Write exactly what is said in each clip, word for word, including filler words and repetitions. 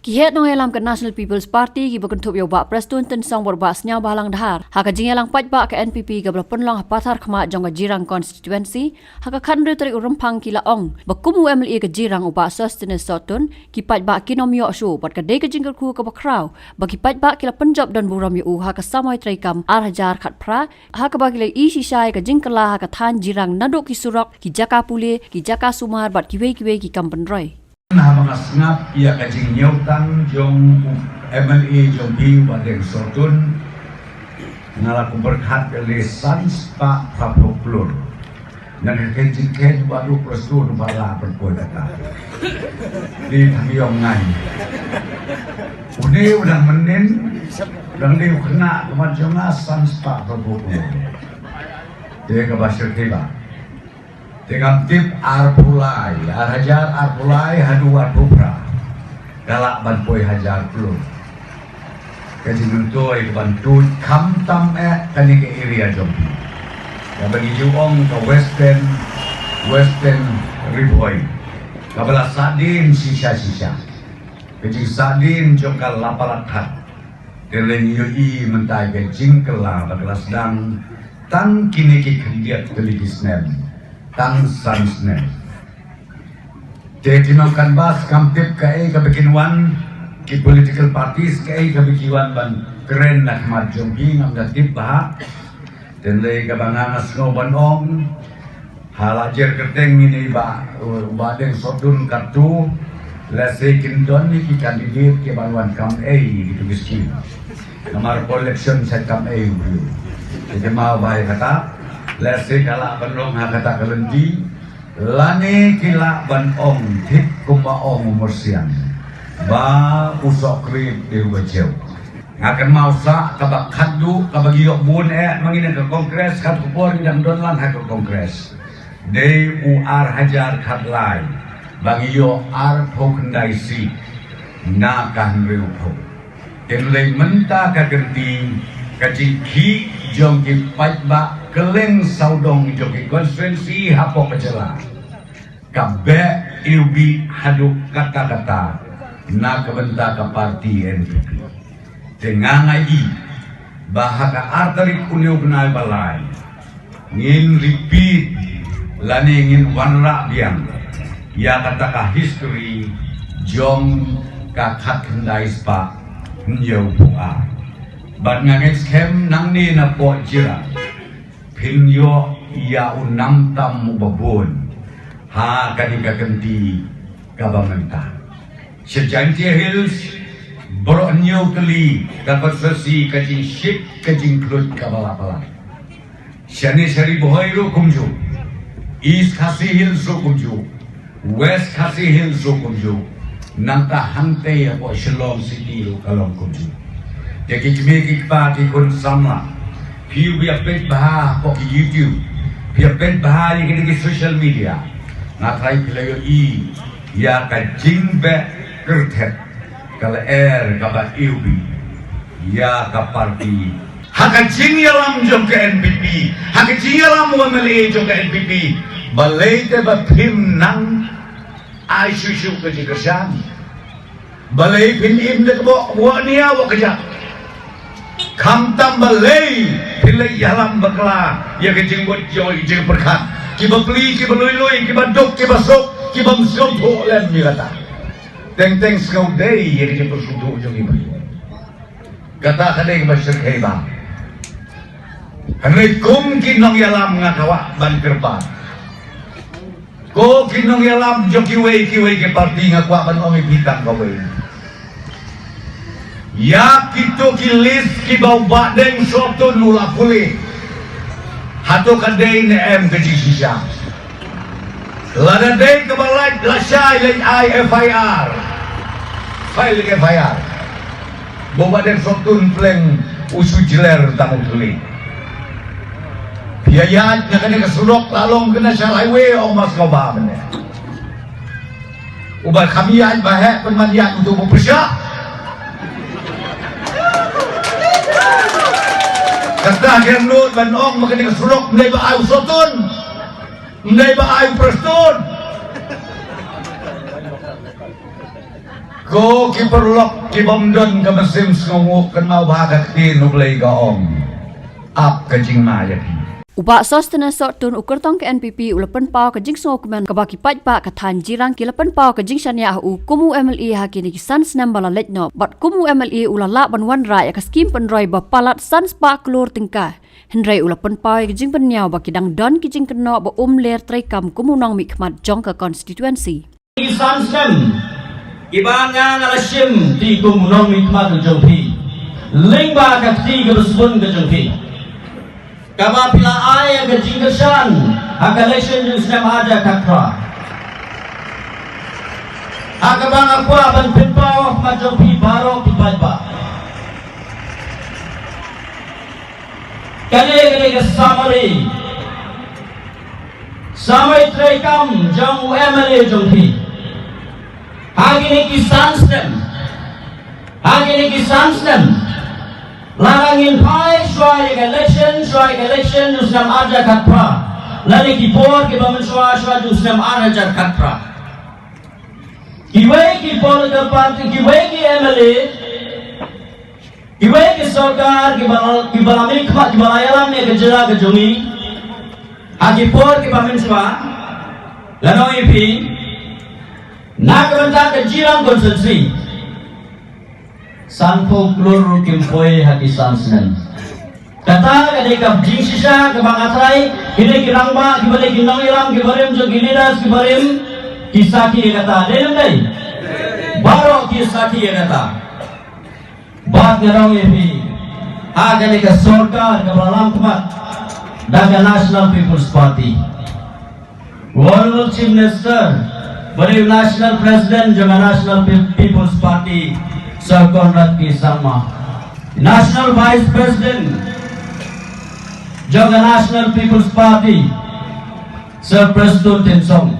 Ki heh nongïalam ka National People's Party kiba kynthup ïa u Bah Prestone Tynsong bad u Bah Sniawbhalang Dhar ha ka jingïalang paidbah ka N P P kaba la pynlong ha Patharkhmah jong ka Jirang Constituency ha ka khathynriew tarik u Rymphang ki la ong ba kum u M L A ka Jirang u Bah Sosthenes Sohtun, ki paidbah kin ym ïoh shuh bad ka dei ka jingkyrkhu kaba khraw ba ki paidbah ki la pynjop don burom ïa u ha ka samoi treikam ar hajar khatphra, ha kaba ki la ïohi shisha ïa ka jingkylla ha ka thaiñ Jirang naduh ki surok, ki jaka pule, ki jaka sumar bad kiwei kiwei ki kam pynroi. Haba nga sngap ïa ka jingïathuh jong u M L A jong phi u Bah Deng Sohtun, nga la pyrkhat ïa lei san spah phraphew klur. Nga khein jingkhein ba u Prestone ba la pynpoi kata. Dei tang ïong ngai. Une u dang mynnin, u dang dei u khynnah ka mat jong nga, san spah phraphew klur. Te kaba shyrkhei ba. Te ngam tip arphew lai, ar hajar arphew lai haduh arphew phra. Ka lah ban poi hajar klur. Ka jingmyntoi ka ban tuid khamtam eh kane ka area jong phi. Kaba ngi ju ong ka Western, Western Ri Bhoi. Kaba la sahdien shisha shisha. Ka jingsahdien jong ka la palat khat. Te lei ngi ïohi mynta ka jingkylla ba ka la sdang tang kine ki khyndiat tylli ki snem. Tang san snem. Te ki nong canvass kam tip kaei kaba kin wan, ki political parties kaei kaba ki wan ban kren na khmat jong phi, ngam da tip bha. Te lei kaba nga nga sngew ban ong, ha la jer kyrteng ine i Bah, u Bah Deng Sohtun katto, lehse kin don ïa ki candidate ki ban wan kam ei ïa kitu ki skim. Namar election sa kam ei u briew. Te ki mawbah ïa kata, lehse ka lah ban long ha kata ka lynti, lane ki lah ban ong thik kumba ong u Mursiang ba u Sohkrit dei uba jeu. Nga kynmaw sa kaba khatduh kaba ngi ïoh bun eh ma ngi na ka Congress, khatkupor ngi dang don lang ha ka Congress. Dei u ar hajar khatlai ba ngi ïoh arphew khyndai seat na ka hynriewphew. Te lei mynta ka kynti ka jingkhih jong ki paidbah kylleng sawdong jong ki constituency hapoh ka jylla. Ka beh iwbih haduh katta katta na ka bynta ka party N P P. Te nga nga i ba ha ka ar tarik une u bnai ba lai ngin repeat lane ngin wanrah biang ïa kata ka history jong ka khatkhyndai spah hynñiewphew ar. Bad nga ngeit skhem nangne na poh Jirang phin ïoh ïa u nam tam uba bun ha kane ka kynti kaba mynta. Sha Jaintia Hills baroh hynñiew tylli ka constituency ka jingshit ka jingkhluit kaba la palat. Shane sha Ri Bhoi ruh kumjuh. East Khasi Hills ruh kumjuh. West Khasi Hills ruh kumjuh. Nangta hangtei hapoh Shillong City ruh ka long kumjuh. Te ki kmie ki kpa ki khun samla, phi ïa peit bha hapoh ki YouTube, phi ïa peit bha ïa kine ki social media. Nga trai phi la ïohi ïa ka jingbeh kyrthet ka lyer kaba iwbih ïa ka party. Ha ka jingïalam jong ka N P P, ha ka jingïalam u M L A jong ka N P P, balei te ba phim nang ai shuh shuh ka jingkyrshan? Balei phin im da ka bok, wok nia wok kjat? Khamtam balei phin leit ïalam bakla ïa ka jingbud jong ka jingpyrkhat? Kiba pli, kiba lui lui, kiba duk, kiba suk, kiba ym sngewthuh lem ïa kata. Teng teng sngewdei ïa ka jingpyrsngewthuh jong ki briew. Kata ka dei kaba shyrkhei bha. Hynrei kum ki nongïalam nga kwah ban kyrpad. Ko ki nongïalam jong kiwei kiwei ki party nga kwah ban ong ïa phi tang kawei. Ïa kito ki list kiba u Bah Deng Sohtun u la pule. Hato ka dei ne em ka jingshisha? Lada dei kaba lait lashai leit ai F I R. File F I R. Ba u Bah Deng Sohtun pleng u shu jler tang u thli. Phi ïa ïaid na kane ka surok la long ka National Highway, ong mas kaba mynne. Uba kham ïaid ba heh pynban ïaid uto ba pyrshah. Kata ka nud ban ong ba kane ka surok ym dei ba ai u Sohtun. Ym dei ba ai u Prestone. Ko Ko ki paralok ki bym don ka mynsiem sngewnguh, kynmaw ba ha ka ktien U Blei ka ong, ap ka jingma ïa phi. U Bah Sosthenes Sohtun, u kyrtong ka N P P, u la pynpaw ka jingsngewkmen kaba ki paidbah ka thaiñ Jirang ki la pynpaw ka jingshaniah ha u kum u M L A ha kine ki san snem ba la leit noh, bad kum u M L A u la lah ban wanrah ïa ka skhim pynroi ba palat san spah klur tyngka. Hynrei u la pynpaw ïa ka jingpynïaw ba ki dang don ki jingkynnoh ba um ler treikam kum u nongmihkhmat jong ka constituency. Ki san snem kiba nga, nga la shim ti kum u nongmihkhmat u jong phi, lyngba ka kti kaba sbun ka jong phi, kaba phi la ai ïa ka jingkyrshan ha ka election jong u snem ar hajar khatphra, ha kaba nga kwah ban pynpaw ha khmat jong phi baroh ki paidbah. Kane, kane ka summary, summary treikam jong u M L A jong phi ha kine ki san snem, ha kine ki san snem. Lada ngin phai shuwa ïa ka election, shuwa ïa ka election u snem ar hajar khatphra, lane ki por kiba mynshuwa shuwa u snem ar hajar khatphra, kiwei ki political party, kiwei ki M L A, kiwei ki sorkar kiba, kiba la mihkhmat, kiba la ïalam ïa ka jylla ka jong ngi ha ki por kiba mynshuwa, ngan ong ïa phi, na ka bynta ka Jirang constituency, sanphew klur ruh kim poi ha ki san snem. Kata ka dei ka jingshisha kaba nga trai, kine ki rangbah, kiba dei ki nongïalam kiba rim jong ki leaders kiba rim, ki sakhi ïa kata, dei ne ym dei? Baroh ki sakhi ïa kata. Bad nga ong ïa phi, ha kane ka sorkar kaba la lam khmat da ka National People's Party, Honorable Chief Minister, ba dei u National President jong ka National Pe-, People's Party, Sir Conrad K Sangma, National Vice President jong ka National People's Party, Sir Prestone Tynsong.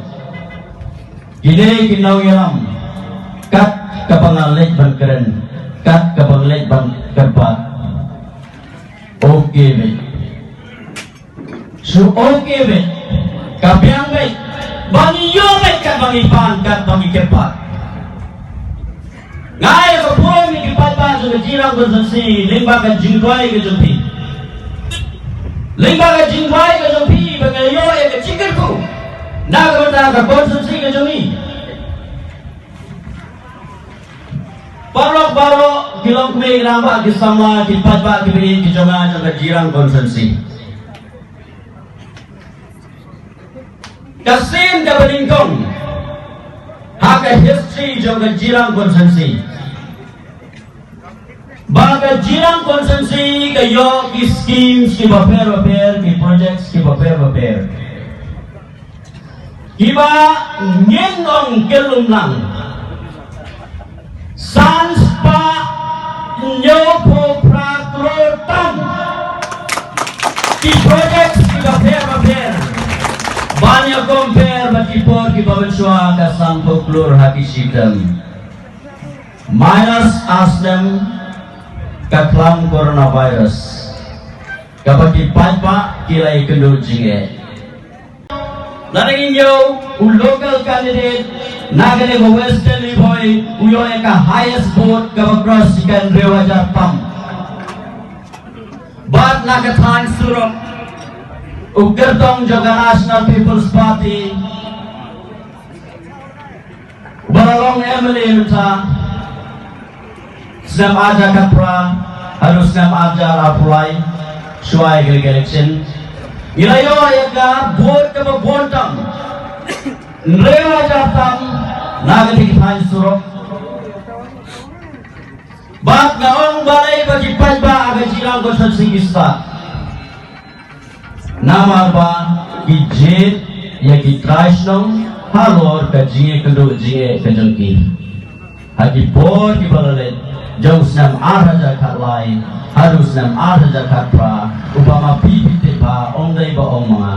Kine ki nongïalam, kat kaba nga leit ban kren, kat kaba nga leit ban kyrpad, okay beit. Shu okay beit, ka biang beit, ba ngi ïoh beit katba ngi pan, katba ngi kyrpad. Nga ai ka burom ïa ki paidbah jong ka Jirang constituency lyngba ka jingduwai ka jong phi, lyngba ka jingduwai ka jong phi, ba ngi ïoh ïa ka jingkyrkhu na ka bynta ka constituency ka jong ngi. Paralok baroh, ki longkmie, ki rangbah, ki samla, ki paidbah, ki baieit, ki jong nga jong ka Jirang constituency. Ka sien kaba nyngkong ha ka history jong ka Jirang constituency, ba ka Jirang constituency ka ïoh ki schemes kiba pher ba pher, ki projects kiba pher ba pher, kiba ngin ong kyllum lang san spah hynñiewphew phra klur tam. Ki projects kiba pher ba pher, ban ïa compare bad ki por kiba mynshuwa ka sanphew klur ha ki shi term. Minus ar snem ka khlam coronavirus, kaba ki paidbah ki la ïakynduh jingeh. Lada ngin ïoh u local candidate na kane ka Western Ri Bhoi, u ïoh ïa ka highest vote kaba cross ïa ka hynriew hajar tam. Bad na ka thaiñ Surok, u kyrtong jong ka National People's Party, uba la long M L A mynta, snem ar hajar khatphra haduh snem ar hajar arphew lai, shuwa ïa ka election, ngi la ïoh ïa ka vote kaba bun tam, hynriew hajar tam, na kane ka thaiñ Surok. Bad nga ong balei ba ki paidbah ha ka Jirang constituency ki sah? Namar ba ki jied ïa ki trai shnong halor ka jingïakynduh jingeh ka jong ki ha ki por kiba la leit, jong u snem ar hajar khatlai haduh u snem ar hajar khatphra, uba ma phi phi tip bha, ym dei ba ong ma nga.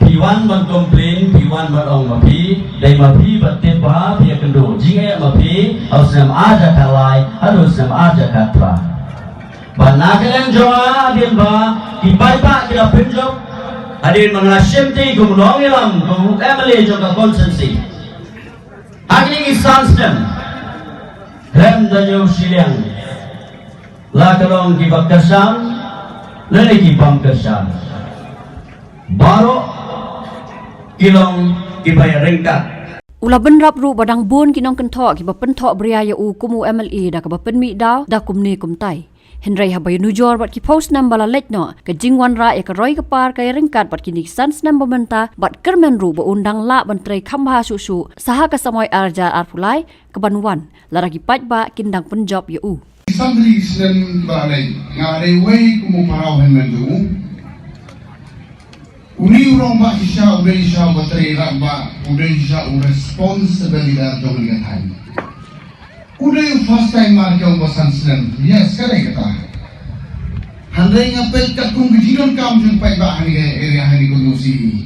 Phi wan ban complain, phi wan ban ong ma phi, dei ma phi ba tip bha, phi ïakynduh jingeh ma phi ha u snem ar hajar khatlai haduh u snem ar hajar khatphra. Bad na ka liang jong nga, hadien ba ki paidbah ki la pynjop, hadien ba nga la shim ti kum u nongïalam, kum u M L A jong ka constituency ha kine ki san snem, Khlem da ñiew shiliang, la ka long kiba kyrshan lane ki bym kyrshan, baroh ki long kiba ïaryngkat. U la bynrap ruh ba dang bun ki nongkynthoh kiba pynthohbria ïa u kum u M L A da kaba pynmih daw da kumne kumtai. Hynrei haba ïanujor bad ki phew snem ba la leit noh, ka jingwanrah ïa ka roi ka par ka ïaryngkat bad kine ki san snem ba mynta, bad kyrmen ruh ba un dang lah ban trei kham bha shuh shuh sa ha ka samoi ar hajar arphew lai kaban wan, lada ki paidbah kin dang pynjop ïa u. San tylli ki snem ba la leit, nga dei uwei kum u pharaoh hynmen jong u. Une u rangbah shisha u dei shisha uba trei rangbah, u dei shisha u responsible leader jong kane ka thaiñ. U dei u first timer jong ba san snem. Yes, ka dei kata. Hynrei nga peit katkum ka jingdonkam jong u paidbah ha kane ka area, ha kane ka constituency,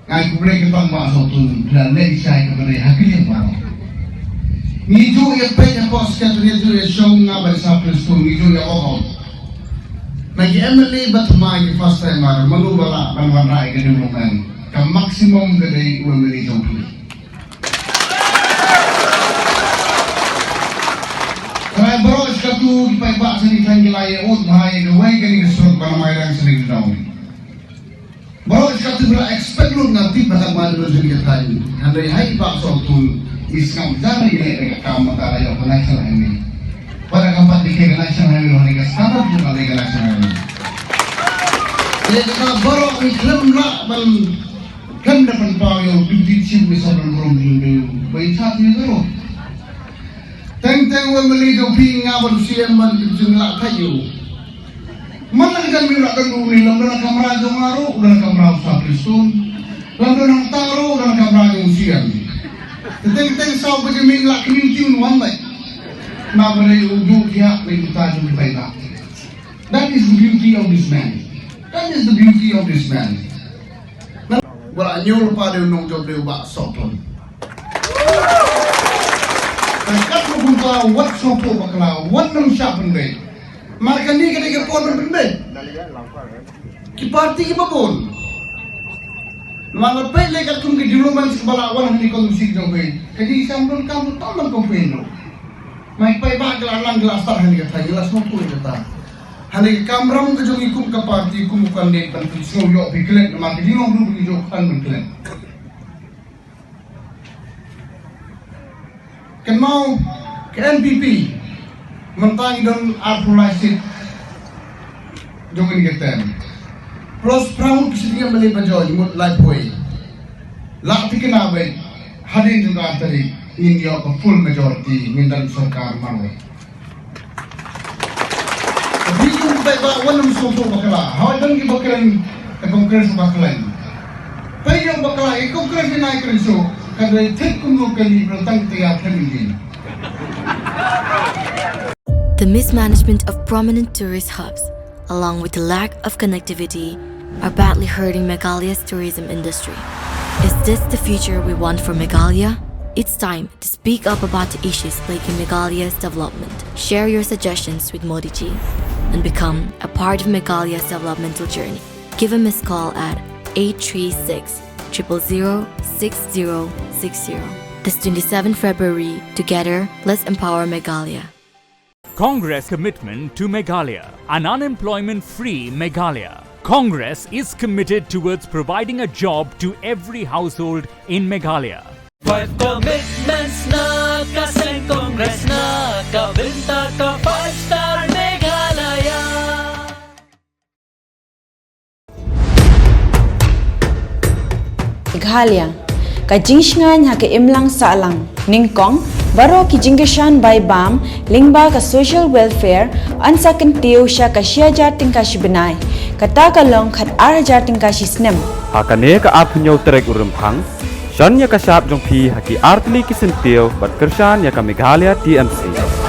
nga ai khublei kyrpang Bah Sohtun, phi la leh shai kaba dei ha ka liang baroh. Ngi ju ïa peit hapoh Secretariat, ju ïa shong, nga bad Sir Prestone, ngi ju ïa ong ong. Na ki M L A ba thymmai, ki first timer, mano ba lah ban wanrah ïa ka development? Ka maximum ka dei u M L A jong phi. Trai baroh shi katto ki paidbah sha kane ka thaiñ ki la ïa ud bha ïa kawei kane ka surok ba na Mairang sha kane ka down. Baroh shi katto ki la expect lut, nga tip ba ka ma dei sha kane ka thaiñ. Hynrei ha i Bah Sohtun i sngap jar ïa ka kam, mynta la ïoh ka national highway. Ba da kam pat dei ka national highway, ha kane ka standard ruh ka dei ka national highway. Ïa kata baroh ngi khlem lah ban, khlem da pynpaw ïa u Deputy Chief Minister ban burom jingdei ba i chat ïa ka ruh. Teng teng u M L A jong phi, nga bad u C M ban pynjinglah thait ïa u. Man la ka jan miet la ka du ni, lym don ha kamra jong nga ruh, u don ha kamra u Sir Prestone. Lym don hangta ruh, u don ha kamra jong u C M. Te teng teng saw baje miet la ka miet, un wan beit. Namar ba dei u duh thiah bad uta jong u paidbah. That is the beauty of this man. That is the beauty of this man. Ba la ñiew lypa dei u nongjop, dei u Bah Sohtun. Ka kat ba kumta wat sngewthuh bakla, wat nym shah pynbeit. Mar kane ka dei ka por ban pynbeit. Ki party kiba bun. Namar nga peit lei katkum ki developments kiba la wan ha kane ka constituency jong phi, ka jingshem donkam ruh tam ban complain ruh. Namar ki paidbah ki la nang, ki la stad ha kane ka thaiñ, ki la sngewthuh ïa kata. Ha kane ka kamram ka jong ngi kum ka party, kum u candidate, ban pynsngew ïoh phi klet, namar ka jinglong ruh ba ngi ju kwah ban klet. Kynmaw ka N P P, mynta ngi don arphew lai seat jong kane ka term. Plus phra ngut ki sitting M L A ba jong ngi, mut laiphew. La thikna ba hadien jong ka ar tarik ngin ïoh ka full majority, ngin don sorkar marwei. Phi ïoh ba, ba wan ym sngewthuh bakla. Hawei don kiba kren ka Congress ba khlaiñ. Phi ïoh bakla, i Congress i nai kren shuh, ka dei thik kumno ka li, ba tang te ïa kren ïa. The mismanagement of prominent tourist hubs, along with the lack of connectivity, are badly hurting Meghalaya's tourism industry. Is this the future we want for Meghalaya? It's time to speak up about the issues plaguing Meghalaya's development. Share your suggestions with Modi ji and become a part of Meghalaya's developmental journey. Give a missed call at eight three six, triple zero, six zero six zero. This twenty-seventh February, together, let's empower Meghalaya. Congress commitment to Meghalaya, an unemployment-free Meghalaya. Congress is committed towards providing a job to every household in Meghalaya. Five commitments na ka seng Congress na ka bynta ka five star Meghalaya. Meghalaya, ka jingshngaiñ ha ka imlang sahlang. Nyngkong, baroh ki jingkyrshan bai bam lyngba ka social welfare yn sa kyntiew sha ka shi hajar tyngka shi bnai. Kata ka long khat ar hajar tyngka shi snem. Ha kane ka arphew hynñiew tarik u Rymphang, shon ïa ka shap jong phi ha ki artylli ki syntiew bad kyrshan ïa ka Meghalaya T M C.